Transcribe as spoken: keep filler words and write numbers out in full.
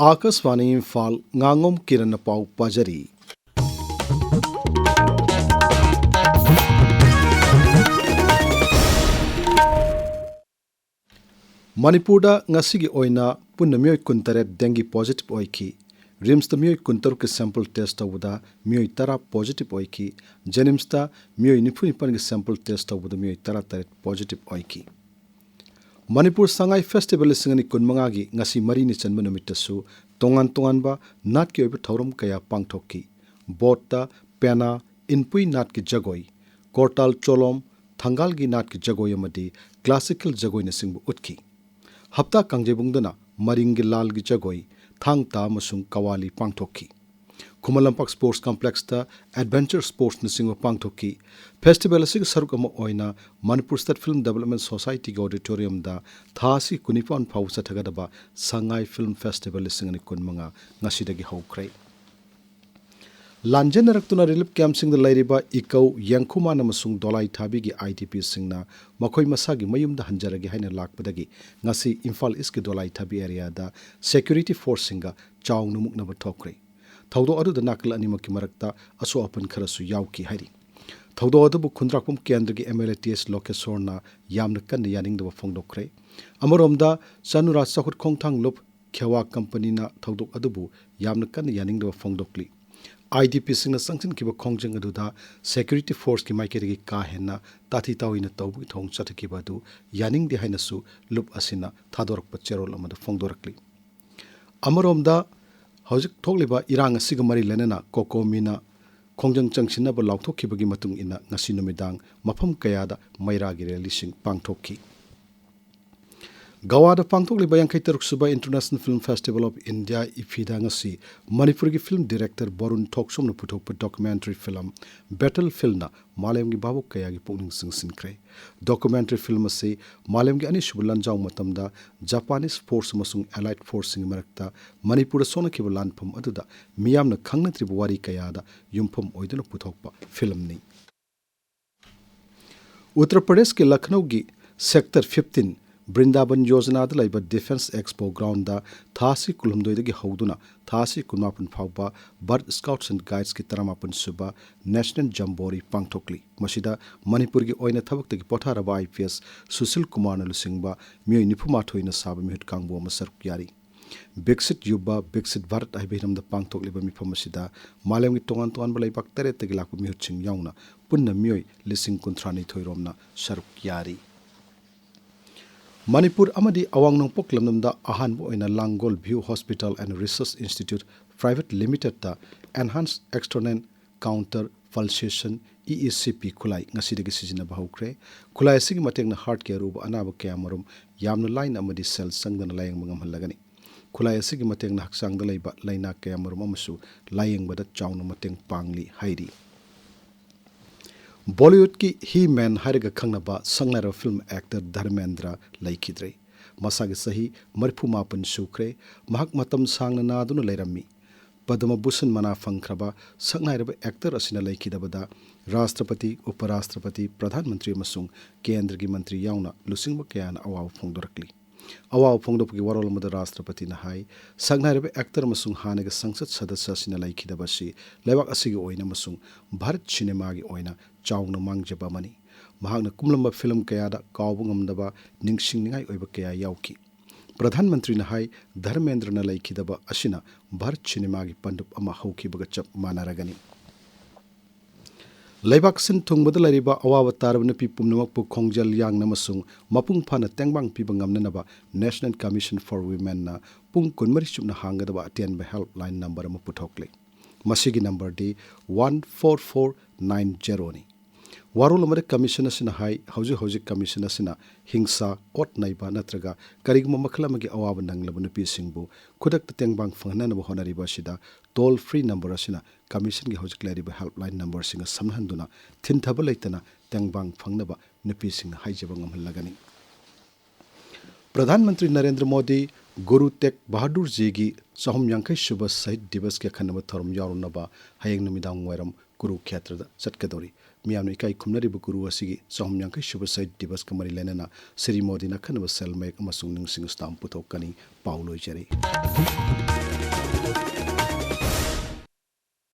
ꯑꯥꯀꯥꯁꯕꯥꯅꯤ ꯏꯝꯐꯥꯜ, ꯉꯥꯉꯣꯝ ꯀꯤꯔꯟꯅ ꯄꯥꯎ ꯄꯥꯖꯔꯤ꯫ ꯃꯅꯤꯄꯨꯔꯗ ꯉꯁꯤꯒꯤ ꯑꯣꯏꯅ ꯄꯨꯟꯅ ꯃꯤꯑꯣꯏ ꯀꯨꯟꯇꯔꯦꯠ dengue positive ꯑꯣꯏꯈꯤ꯫ ꯔꯤꯝꯁꯇ ꯃꯤꯑꯣꯏ ꯀꯨꯟꯇꯔꯨꯛꯀꯤ sample test ꯇꯧꯕꯗ ꯃꯤꯑꯣꯏ ꯇꯔꯥ positive ꯑꯣꯏꯈꯤ꯫ ꯖꯦꯅꯤꯝꯁꯇ ꯃꯤꯑꯣꯏ ꯅꯤꯐꯨ ꯅꯤꯄꯥꯟꯒꯤ sample test ꯇꯧꯕꯗ ꯃꯤꯑꯣꯏ ꯇꯔꯥꯇꯔꯦꯠ positive ꯑꯣꯏꯈꯤ꯫ ꯃꯅꯤꯄꯨꯔ ꯁꯉꯥꯏ festival ꯂꯤꯁꯤꯡ ꯑꯅꯤ ꯀꯨꯟꯃꯉꯥꯒꯤ ꯉꯁꯤ ꯃꯔꯤꯅꯤ ꯆꯟꯕ ꯅꯨꯃꯤꯠꯇꯁꯨ ꯇꯣꯉꯥꯟ ꯇꯣꯉꯥꯟꯕ ꯅꯥꯠꯀꯤ ꯑꯣꯏꯕ ꯊꯧꯔꯝ ꯀꯌꯥ ꯄꯥꯡꯊꯣꯛꯈꯤ꯫ ꯕꯣꯠꯇ ꯄꯦꯅꯥ, ꯏꯟꯄꯨꯏ ꯅꯥꯠꯀꯤ ꯖꯒꯣꯏ, ꯀꯣꯔꯇꯥꯜ ꯆꯣꯂꯣꯝ, ꯊꯪꯒꯥꯜꯒꯤ ꯅꯥꯠꯀꯤ ꯖꯒꯣꯏ ꯑꯃꯗꯤ classical ꯖꯒꯣꯏꯅꯆꯤꯡꯕ ꯎꯠꯈꯤ꯫ ꯍꯞꯇꯥ ꯀꯥꯡꯖꯩꯕꯨꯡꯗꯅ ꯃꯔꯤꯡꯒꯤ ꯂꯥꯜꯒꯤ ꯖꯒꯣꯏ, ꯊꯥꯡ ꯇꯥ ꯑꯃꯁꯨꯡ ꯀꯋꯥꯂꯤ ꯄꯥꯡꯊꯣꯛꯈꯤ꯫ ꯈꯨꯃꯟ ꯂꯝꯄꯥꯛ sports complexꯇ adventure sportsꯅꯆꯤꯡꯕ ꯄꯥꯡꯊꯣꯛꯈꯤ꯫ Festival ꯑꯁꯤꯒꯤ ꯁꯔꯨꯛ ꯑꯃ ꯑꯣꯏꯅ ꯃꯅꯤꯄꯨꯔ State Film Development Societyꯒꯤ auditoriumꯗ ꯊꯥ ꯑꯁꯤ ꯀꯨꯟꯅꯤꯄꯥꯟ ꯐꯥꯎꯕ ꯆꯠꯊꯒꯗꯕ ꯁꯉꯥꯏ Film Festival ꯂꯤꯁꯤꯡ ꯑꯅꯤ ꯀꯨꯟꯃꯉꯥ ꯉꯁꯤꯗꯒꯤ ꯍꯧꯈ꯭ꯔꯦ꯫ ꯂꯥꯟꯖꯦꯟꯅꯔꯛꯇꯨꯅ relief campꯁꯤꯡꯗ ꯂꯩꯔꯤꯕ ꯏꯀꯧ, ꯌꯦꯡꯈꯨꯃꯥꯟ ꯑꯃꯁꯨꯡ ꯗꯣꯂꯥꯏꯊꯥꯕꯤꯒꯤ IDPꯁꯤꯡꯅ ꯃꯈꯣꯏ ꯃꯁꯥꯒꯤ ꯃꯌꯨꯝꯗ ꯍꯟꯖꯔꯒꯦ ꯍꯥꯏꯅ ꯂꯥꯛꯄꯗꯒꯤ ꯉꯁꯤ ꯏꯝꯐꯥꯜ Eastꯀꯤ ꯗꯣꯂꯥꯏꯊꯥꯕꯤ areaꯗ security forceꯁꯤꯡꯒ ꯆꯥꯎꯅ ꯃꯨꯛꯅꯕ ꯊꯣꯛꯈ꯭ꯔꯦ꯫ ꯊꯧꯗꯣꯛ ꯑꯗꯨꯗ ꯅꯥꯀꯜ ꯑꯅꯤꯃꯛꯀꯤ ꯃꯔꯛꯇ ꯑꯁꯣꯛ ꯑꯄꯟ ꯈꯔꯁꯨ ꯌꯥꯎꯈꯤ ꯍꯥꯏꯔꯤ꯫ ꯊꯧꯗꯣꯛ ꯑꯗꯨꯕꯨ ꯈꯨꯟꯗ꯭ꯔꯥꯛꯄꯝ ꯀꯦꯟꯗ꯭ꯔꯒꯤ MLA ꯇꯤ ꯑꯦꯁ ꯂꯣꯀꯦꯁꯣꯔꯅ ꯌꯥꯝꯅ ꯀꯟꯅ ꯌꯥꯅꯤꯡꯗꯕ ꯐꯣꯡꯗꯣꯛꯈ꯭ꯔꯦ꯫ ꯑꯃꯔꯣꯝꯗ, ꯆꯅꯨꯔꯥ ꯆꯥꯎꯈꯨꯠ ꯈꯣꯡꯊꯥꯡ ꯂꯨꯞ ꯈꯦꯋꯥ ꯀꯝꯄꯅꯤꯅ ꯊꯧꯗꯣꯛ ꯑꯗꯨꯕꯨ ꯌꯥꯝꯅ ꯀꯟꯅ ꯌꯥꯅꯤꯡꯗꯕ ꯐꯣꯡꯗꯣꯛꯂꯤ꯫ IDPꯁꯤꯡꯅ ꯆꯪꯁꯤꯟꯈꯤꯕ ꯈꯣꯡꯖꯪ ꯑꯗꯨꯗ security forceꯀꯤ ꯃꯥꯏꯀꯩꯗꯒꯤ ꯀꯥ ꯍꯦꯟꯅ ꯇꯥꯊꯤ ꯇꯥꯑꯣꯏꯅ ꯇꯧꯕꯒꯤ ꯊꯧꯑꯣꯡ ꯆꯠꯊꯈꯤꯕ ꯑꯗꯨ ꯌꯥꯅꯤꯡꯗꯦ ꯍꯥꯏꯅꯁꯨ ꯂꯨꯞ ꯑꯁꯤꯅ ꯊꯥꯗꯣꯔꯛꯄ ꯆꯦꯔꯣꯜ ꯑꯃꯗ ꯐꯣꯡꯗꯣꯔꯛꯂꯤ꯫ ꯑꯃꯔꯣꯝꯗ, ꯍꯧꯖꯤꯛ ꯊꯣꯛꯂꯤꯕ ꯏꯔꯥꯡ ꯑꯁꯤꯒ ꯃꯔꯤ ꯂꯩꯅꯅ ꯀꯣꯀꯣꯃꯤꯅ ꯈꯣꯡꯖꯪ ꯆꯪꯁꯤꯟꯅꯕ ꯂꯥꯎꯊꯣꯛꯈꯤꯕꯒꯤ ꯃꯇꯨꯡ ꯏꯟꯅ ꯉꯁꯤ ꯅꯨꯃꯤꯗꯥꯡ ꯃꯐꯝ ꯀꯌꯥꯗ ꯃꯩꯔꯥꯒꯤ rallyꯁꯤꯡ ꯄꯥꯡꯊꯣꯛꯈꯤ꯫ ꯒꯋꯥꯗ ꯄꯥꯡꯊꯣꯛꯂꯤꯕ ꯌꯥꯡꯈꯩ ꯇꯔꯨꯛ ꯁꯨꯕ International Film Festival of India, IFFIda, ꯉꯁꯤ ꯃꯅꯤꯄꯨꯔꯒꯤ film director ꯕꯔꯨꯟ ꯊꯣꯛꯆꯣꯝꯅ ꯄꯨꯊꯣꯛꯄ documentary film Battlefieldꯅ ꯃꯥꯂꯦꯝꯒꯤ ꯚꯥꯕꯣꯛ ꯀꯌꯥꯒꯤ ꯄꯨꯛꯅꯤꯡ ꯆꯤꯡꯁꯤꯟꯈ꯭ꯔꯦ꯫ Documentary film ꯑꯁꯤ ꯃꯥꯂꯦꯝꯒꯤ ꯑꯅꯤꯁꯨꯕ ꯂꯥꯟꯖꯥꯎ ꯃꯇꯝꯗ Japanese force ꯑꯃꯁꯨꯡ Allied forceꯁꯤꯡꯒꯤ ꯃꯔꯛꯇ ꯃꯅꯤꯄꯨꯔꯗ ꯁꯣꯛꯅꯈꯤꯕ ꯂꯥꯟꯐꯝ ꯑꯗꯨꯗ ꯃꯤꯌꯥꯝꯅ ꯈꯪꯅꯗ꯭ꯔꯤꯕ ꯋꯥꯔꯤ ꯀꯌꯥꯗ ꯌꯨꯝꯐꯝ ꯑꯣꯏꯗꯨꯅ ꯄꯨꯊꯣꯛꯄ filmꯅꯤ꯫ ꯎꯠꯇꯔ ꯄ꯭ꯔꯗꯦꯁꯀꯤ ꯂꯈꯅꯧꯒꯤ sector fifteen ꯕ꯭ꯔꯤꯟꯗꯥꯕꯟ ꯌꯣꯖꯅꯥꯗ ꯂꯩꯕ ꯗꯤꯐꯦꯟꯁ ꯑꯦꯛꯁꯄꯣ ꯒ꯭ꯔꯥꯎꯟꯗ ꯊꯥ ꯑꯁꯤ ꯀꯨꯟꯍꯨꯝꯗꯣꯏꯗꯒꯤ ꯍꯧꯗꯨꯅ ꯊꯥ ꯑꯁꯤ ꯀꯨꯟꯃꯥꯄꯟ ꯐꯥꯎꯕ ꯚꯥꯔꯠ ꯁ꯭ꯀꯥꯎꯠꯁ ꯑꯦꯟ ꯒꯥꯏꯗꯁꯀꯤ ꯇꯔꯥꯃꯥꯄꯟ ꯁꯨꯕ ꯅꯦꯁꯅꯦꯜ ꯖꯝꯕꯣꯔꯤ ꯄꯥꯡꯊꯣꯛꯂꯤ꯫ ꯃꯁꯤꯗ ꯃꯅꯤꯄꯨꯔꯒꯤ ꯑꯣꯏꯅ ꯊꯕꯛꯇꯒꯤ ꯄꯣꯊꯥꯔꯕ ꯑꯥꯏ ꯄꯤ ꯑꯦꯁ ꯁꯨꯁꯤꯜ ꯀꯨꯃꯥꯔꯅ ꯂꯨꯆꯤꯡꯕ ꯃꯤꯑꯣꯏ ꯅꯤꯐꯨ ꯃꯥꯊꯣꯏꯅ ꯁꯥꯕ ꯃꯤꯍꯨꯠ ꯀꯥꯡꯕꯨ ꯑꯃ ꯁꯔꯨꯛ ꯌꯥꯔꯤ꯫ ꯕꯤꯛꯁꯤꯠ ꯌꯨꯕ ꯕꯤꯛꯁꯤꯠ ꯚꯥꯔꯠ ꯍꯥꯏꯕ ꯍꯤꯔꯝꯗ ꯄꯥꯡꯊꯣꯛꯂꯤꯕ ꯃꯤꯐꯝ ꯑꯁꯤꯗ ꯃꯥꯂꯦꯝꯒꯤ ꯇꯣꯉꯥꯟ ꯇꯣꯉꯥꯟꯕ ꯂꯩꯕꯥꯛ ꯇꯔꯦꯠꯇꯒꯤ ꯂꯥꯛꯄ ꯃꯤꯍꯨꯠꯁꯤꯡ ꯌꯥꯎꯅ ꯄꯨꯟꯅ ꯃꯤꯑꯣꯏ ꯂꯤꯁꯤꯡ ꯀꯨꯟꯊ꯭ꯔꯥꯅꯤꯊꯣꯏ ꯔꯣꯝꯅ ꯁꯔꯨꯛ ꯌꯥꯔꯤ꯫ ꯃꯅꯤꯄꯨꯔ ꯑꯃꯗꯤ ꯑꯋꯥꯡ ꯅꯣꯡꯄꯣꯛ ꯂꯝꯗꯝꯗ ꯑꯍꯥꯟꯕ ꯑꯣꯏꯅ Langol view hospital and research institute private ꯂꯤꯃꯤꯇꯦꯗꯇ enhance external counter pulsation, E E C P, ꯈꯨꯠꯂꯥꯏ ꯉꯁꯤꯗꯒꯤ ꯁꯤꯖꯤꯟꯅꯕ ꯍꯧꯈ꯭ꯔꯦ꯫ ꯈꯨꯠꯂꯥꯏ ꯑꯁꯤꯒꯤ ꯃꯇꯦꯡꯅ ꯍꯥꯔꯠꯀꯤ ꯑꯔꯨꯕ ꯑꯅꯥꯕ ꯀꯌꯥꯃꯔꯨꯝ ꯌꯥꯝꯅ ꯂꯥꯏꯅ ꯑꯃꯗꯤ ꯁꯦꯜ ꯆꯪꯗꯅ ꯂꯥꯌꯦꯡꯕ ꯉꯝꯍꯜꯂꯒꯅꯤ꯫ ꯈꯨꯠꯂꯥꯏ ꯑꯁꯤꯒꯤ ꯃꯇꯦꯡꯅ ꯍꯛꯆꯥꯡꯗ ꯂꯩꯕ ꯂꯥꯏꯅꯥ ꯀꯌꯥꯃꯔꯨꯝ ꯑꯃꯁꯨ ꯂꯥꯌꯦꯡꯕꯗ ꯆꯥꯎꯅ ꯃꯇꯦꯡ ꯄꯥꯡꯂꯤ ꯍꯥꯏꯔꯤ꯫ ꯕꯣꯂꯤꯋꯨꯗꯀꯤ ꯍꯤ ꯃꯦꯟ ꯍꯥꯏꯔꯒ ꯈꯪꯅꯕ ꯁꯛꯅꯥꯏꯔꯕ ꯐꯤꯜꯝ ꯑꯦꯛꯇꯔ ꯙꯔꯃꯦꯟꯗ꯭ꯔ ꯂꯩꯈꯤꯗ꯭ꯔꯦ꯫ ꯃꯁꯥꯒꯤ ꯆꯍꯤ ꯃꯔꯤꯐꯨ ꯃꯥꯄꯟ ꯁꯨꯈ꯭ꯔꯦ꯫ ꯃꯍꯥꯛ ꯃꯇꯝ ꯁꯥꯡꯅ ꯅꯥꯗꯨꯅ ꯂꯩꯔꯝꯃꯤ꯫ ꯄꯗꯃ ꯚꯨꯁꯟ ꯃꯅꯥ ꯐꯪꯈ꯭ꯔꯕ ꯁꯛꯅꯥꯏꯔꯕ ꯑꯦꯛꯇꯔ ꯑꯁꯤꯅ ꯂꯩꯈꯤꯗꯕꯗ ꯔꯥꯁꯇ꯭ꯔꯄꯇꯤ, ꯎꯄꯔꯥꯁꯇ꯭ꯔꯄꯇꯤ, ꯄ꯭ꯔꯙꯥꯟ ꯃꯟꯇ꯭ꯔꯤ ꯑꯃꯁꯨꯡ ꯀꯦꯟꯗ꯭ꯔꯒꯤ ꯃꯟꯇ꯭ꯔꯤ ꯌꯥꯎꯅ ꯂꯨꯆꯤꯡꯕ ꯀꯌꯥꯅ ꯑꯋꯥꯕ ꯐꯣꯡꯗꯣꯔꯛꯂꯤ꯫ ꯑꯋꯥꯕ ꯐꯣꯡꯗꯣꯛꯄꯒꯤ ꯋꯥꯔꯣꯜ ꯑꯃꯗ ꯔꯥꯁꯇ꯭ꯔꯄꯇꯤꯅ ꯍꯥꯏ, ꯁꯛꯅꯥꯏꯔꯕ ꯑꯦꯛꯇꯔ ꯑꯃꯁꯨꯡ ꯍꯥꯟꯅꯒꯤ ꯁꯪꯁꯠ ꯁꯗꯁ꯭ꯌ ꯑꯁꯤꯅ ꯂꯩꯈꯤꯗꯕ ꯑꯁꯤ ꯂꯩꯕꯥꯛ ꯑꯁꯤꯒꯤ ꯑꯣꯏꯅ ꯑꯃꯁꯨꯡ ꯚꯥꯔꯠ ꯁꯤꯅꯦꯃꯥꯒꯤ ꯑꯣꯏꯅ ꯆꯥꯎꯅ ꯃꯥꯡꯖꯕ ꯑꯃꯅꯤ꯫ ꯃꯍꯥꯛꯅ ꯀꯨꯝꯂꯝꯕ ꯐꯤꯂꯝ ꯀꯌꯥꯗ ꯀꯥꯎꯕ ꯉꯝꯗꯕ ꯅꯤꯡꯁꯤꯡꯅꯤꯡꯉꯥꯏ ꯑꯣꯏꯕ ꯀꯌꯥ ꯌꯥꯎꯈꯤ꯫ ꯄ꯭ꯔꯙꯥꯟ ꯃꯟꯇ꯭ꯔꯤꯅ ꯍꯥꯏ, ꯙꯔꯃꯦꯟꯗ꯭ꯔꯅ ꯂꯩꯈꯤꯗꯕ ꯑꯁꯤꯅ ꯚꯥꯔꯠ ꯁꯤꯅꯦꯃꯥꯒꯤ ꯄꯟꯗꯨꯞ ꯑꯃ ꯍꯧꯈꯤꯕꯒ ꯆꯞ ꯃꯥꯟꯅꯔꯒꯅꯤ꯫ ꯂꯩꯕꯥꯛ ꯁꯤꯟ ꯊꯨꯡꯕꯗ ꯂꯩꯔꯤꯕ ꯑꯋꯥꯕ ꯇꯥꯔꯕ ꯅꯨꯄꯤ ꯄꯨꯝꯅꯃꯛꯄꯨ ꯈꯣꯡꯖꯦꯜ ꯌꯥꯡꯅ ꯑꯃꯁꯨꯡ ꯃꯄꯨꯡ ꯐꯥꯅ ꯇꯦꯡꯕꯥꯡ ꯄꯤꯕ ꯉꯝꯅꯅꯕ National Commission for Womenꯅ ꯄꯨꯡ ꯀꯨꯟꯃꯔꯤ ꯆꯨꯞꯅ ꯍꯥꯡꯒꯗꯕ ꯑꯇꯦꯟꯕ helpline number ꯑꯃ ꯄꯨꯊꯣꯛꯂꯤ꯫ ꯃꯁꯤꯒꯤ numberꯗꯤ one four four nine zeroꯅꯤ꯫ ꯋꯥꯔꯣꯜ ꯑꯃꯗ ꯀꯃꯤꯁꯟ ꯑꯁꯤꯅ ꯍꯥꯏ, ꯍꯧꯖꯤꯛ ꯍꯧꯖꯤꯛ ꯀꯃꯤꯁꯟ ꯑꯁꯤꯅ ꯍꯤꯡꯁꯥ, ꯑꯣꯠ ꯅꯩꯕ ꯅꯠꯇ꯭ꯔꯒ ꯀꯔꯤꯒꯨꯝꯕ ꯃꯈꯜ ꯑꯃꯒꯤ ꯑꯋꯥꯕ ꯅꯪꯂꯕ ꯅꯨꯄꯤꯁꯤꯡꯕꯨ ꯈꯨꯗꯛꯇ ꯇꯦꯡꯕꯥꯡ ꯐꯪꯍꯟꯅꯕ ꯍꯣꯠꯅꯔꯤꯕ ꯑꯁꯤꯗ toll free number ꯑꯁꯤꯅ ꯀꯃꯤꯁꯟꯒꯤ ꯍꯧꯖꯤꯛ ꯂꯩꯔꯤꯕ helpline numberꯁꯤꯡꯒ ꯁꯝꯅꯍꯟꯗꯨꯅ ꯊꯤꯟꯊꯕ ꯂꯩꯇꯅ ꯇꯦꯡꯕꯥꯡ ꯐꯪꯅꯕ ꯅꯨꯄꯤꯁꯤꯡꯅ ꯍꯥꯏꯖꯕ ꯉꯝꯍꯜꯂꯒꯅꯤ꯫ ꯄ꯭ꯔꯙꯥꯟ ꯃꯟꯇ꯭ꯔꯤ ꯅꯔꯦꯟꯗ꯭ꯔ ꯃꯣꯗꯤ ꯒꯨꯔꯨ ꯇꯦꯒ ꯕꯍꯥꯗꯨꯔꯖꯤꯒꯤ ꯆꯍꯨꯝ ꯌꯥꯡꯈꯩ ꯁꯨꯕ ꯁꯍꯤꯗ ꯗꯤꯕꯁꯀꯤ ꯑꯈꯟꯅꯕ ꯊꯧꯔꯝ ꯌꯥꯎꯔꯨꯅꯕ ꯍꯌꯦꯡ ꯅꯨꯃꯤꯗꯥꯡ ꯋꯥꯏꯔꯝ ꯀꯨꯔꯨꯈꯦꯇ꯭ꯔꯗ ꯆꯠꯀꯗꯧꯔꯤ꯫ ꯃꯤꯌꯥꯝꯅ ꯏꯀꯥꯏ ꯈꯨꯝꯅꯔꯤꯕ ꯒꯨꯔꯨ ꯑꯁꯤꯒꯤ ꯆꯍꯨꯝ ꯌꯥꯡꯈꯩ ꯁꯨꯕ ꯁꯍꯤꯗ ꯗꯤꯕꯁꯀ ꯃꯔꯤ ꯂꯩꯅꯅ ꯁ꯭ꯔꯤ ꯃꯣꯗꯤꯅ ꯑꯈꯟꯅꯕ ꯁꯦꯜ ꯃꯌꯦꯛ ꯑꯃꯁꯨꯡ ꯅꯤꯡꯁꯤꯡ ꯁ꯭ꯇꯥꯝ ꯄꯨꯊꯣꯛꯀꯅꯤ꯫ ꯄꯥꯎ ꯂꯣꯏꯖꯔꯦ꯫